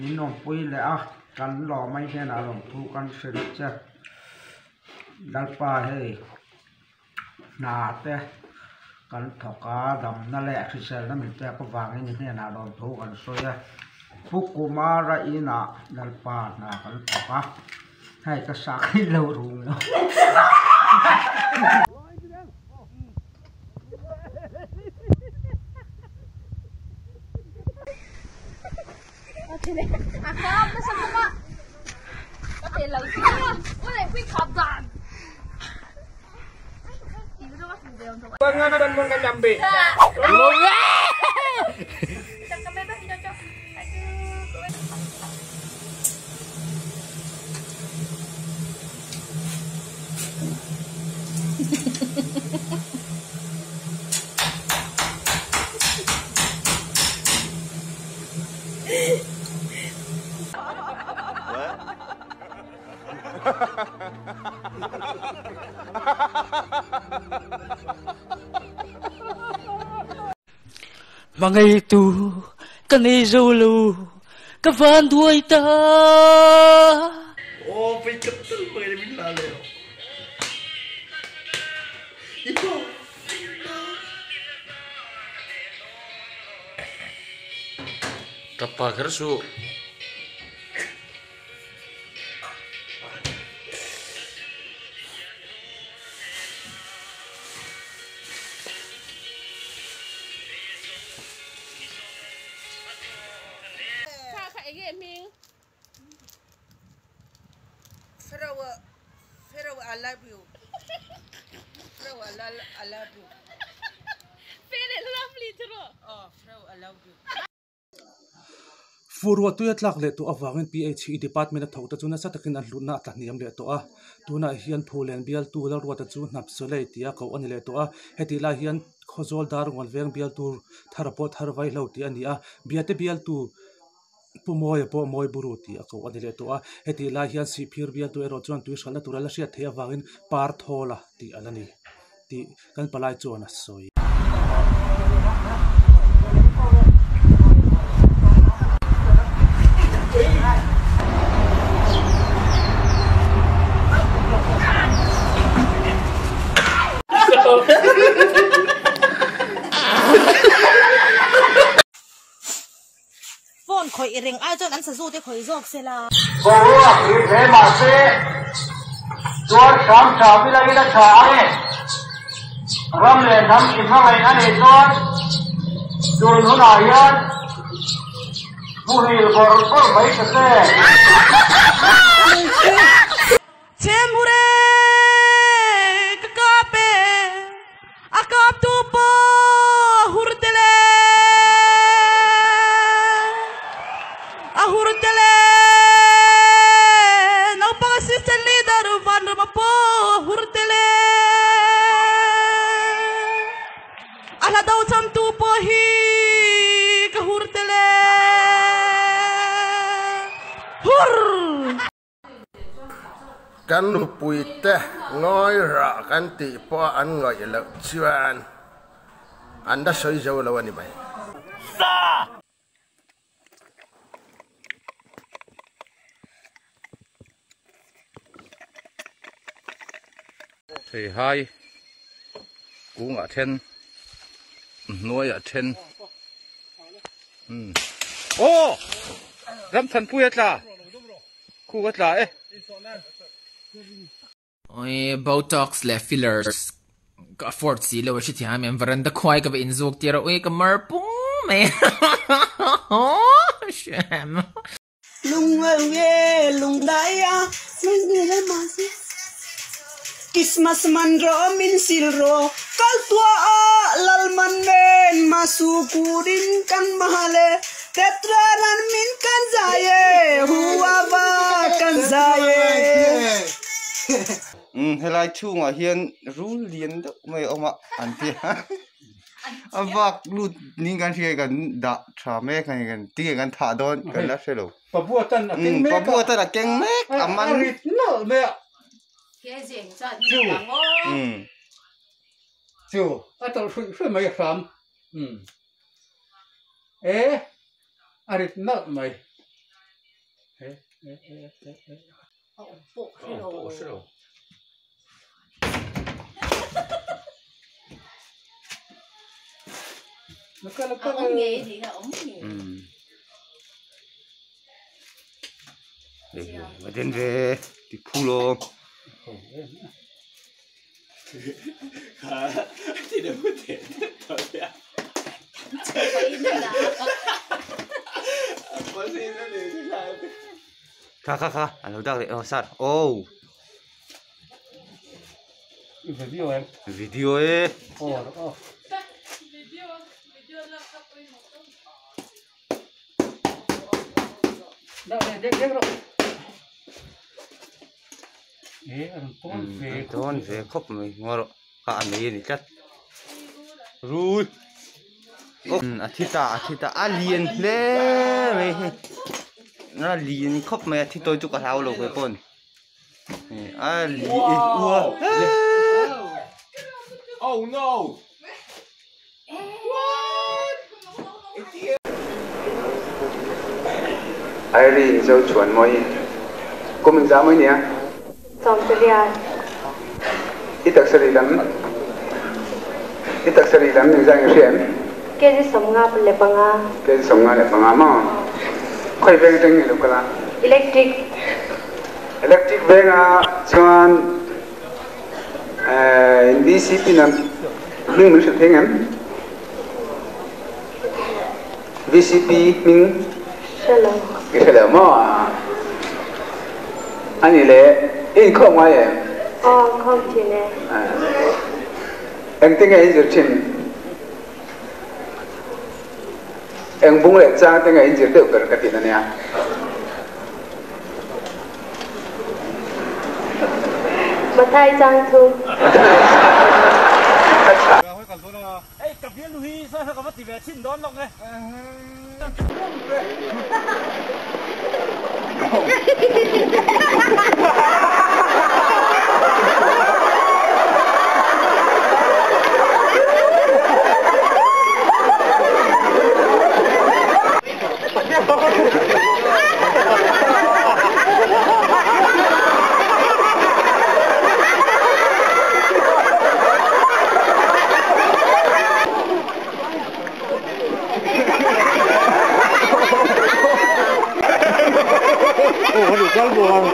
Min awmpui leh a, kan lawmai hnenah lawmthu kan hrilh che. Lalpa hei hna te kan thawk a, damna leh hriselna min pek avangin i hnenah lawmthu kan sawi a. Pu Kumara inah Lalpa hna kan thawk a, hei ka sakhi lo rung lo. Hmangaihtu ka nei zo lo ka van duai ta. Tapa kher suh. Fur ruah tui a tlak leh tawh avangin PHE department a thawkte chu nasa takin an hlutna a tla hniam leh tawh a. Tunah hian Phulen bialtu Lalruata chu hnap Soleil tia koh a ni leh tawh a. Hetih lai hian Khawzawl dar ngawn veng bialtu thar pawh thar vaihlo tih a ni a. Biate bialtu Pu Mawia pawh Mawi Buru tih a koh a ni leh tawh a. Hetih lai hian Sihphir bialtu erawh chuan tui hralhna tur a la hriat theih avangin Parthawla tih a la ni tih kan palai chuan a sawi. Phone khawih reng ai chuan an sazu te khawih zawk se la. Boruak rit hle mahse tuar hram hram ila ila tha ang e. Ram leh hnam i hmangaih a nih chuan tun hunah hian muhil bawrh bawrh mai ta che. Chhemhure ka kap e, a kap tu pawh a hur tel e, a hur tel e, naupang assistant leader Vanrama pawh a hur tel e, a hla do cham tu pawh hi ka hur tel e, hur. Kan nupuite ngawi rah kan tih pawh an ngaih loh chuan an la sawi zo lo a ni mai. Theihai kungah then hnuaiah then aw Ramthanpuia tla. Khu ka tla e. Oi botox leh fillers ka afford si lo a hrethiam em veranda khuai ka va inzuk tir a ui ka mar pung mai hrem. Kismas man ro min sil ro kal tua a lal man nen masu kurin kan mahale Tetraran min kan zai e, hua va kan zai e. Umm helai chhungah hian rul lian deuh mai a awm a an ti a a vak lut niin kan hria kan dah tha mek a ni kan tinge kan thah dawn kan la hre lo Pabua tan a keng mek a pabua tan a keng mek a man a rit nalh mai a chu chu a tawlh hruih hruih mai a hram umm. E, a rit nalh mai. Đến về thì phu luôn. Thì đừng có thể thôi à. Kha kha kha, anh đâu đấy, oh sao, oh. Video em. Video ấy. Oh, oh. Đây, đây, đây rồi. Tôn về khóc mình ngon rồi, cả mấy này chắc. Rồi. À thì ta liền lê mày. Nó liền khóc mày thì tôi chụp cả tháo rồi con. À liền. Oh no. Irene dâu chuẩn môi. Cô mình dám mới nhỉ? Ít đặc sari lắm mình ra người xem. Cái gì sống ngáp lệ bằng à? Cái gì sống ngáp lệ bằng à mà. Khơi veng trên người lúc là. Electric. Electric veng à, chuan. VCP nằm, mình muốn thấy em. VCP mình. Hello. Cái hello mà. Anh ấy in không ai em. Ờ, không chỉ nè. Em tiếng ấy giờ trên. Em bung lại cha tiếng ấy giờ đều cần cái tiền này à. Mà thay trang thu. Ê, cặp viên Louis sao có mất tiền về xin đón lòng này. Ủa, đủ con buồn.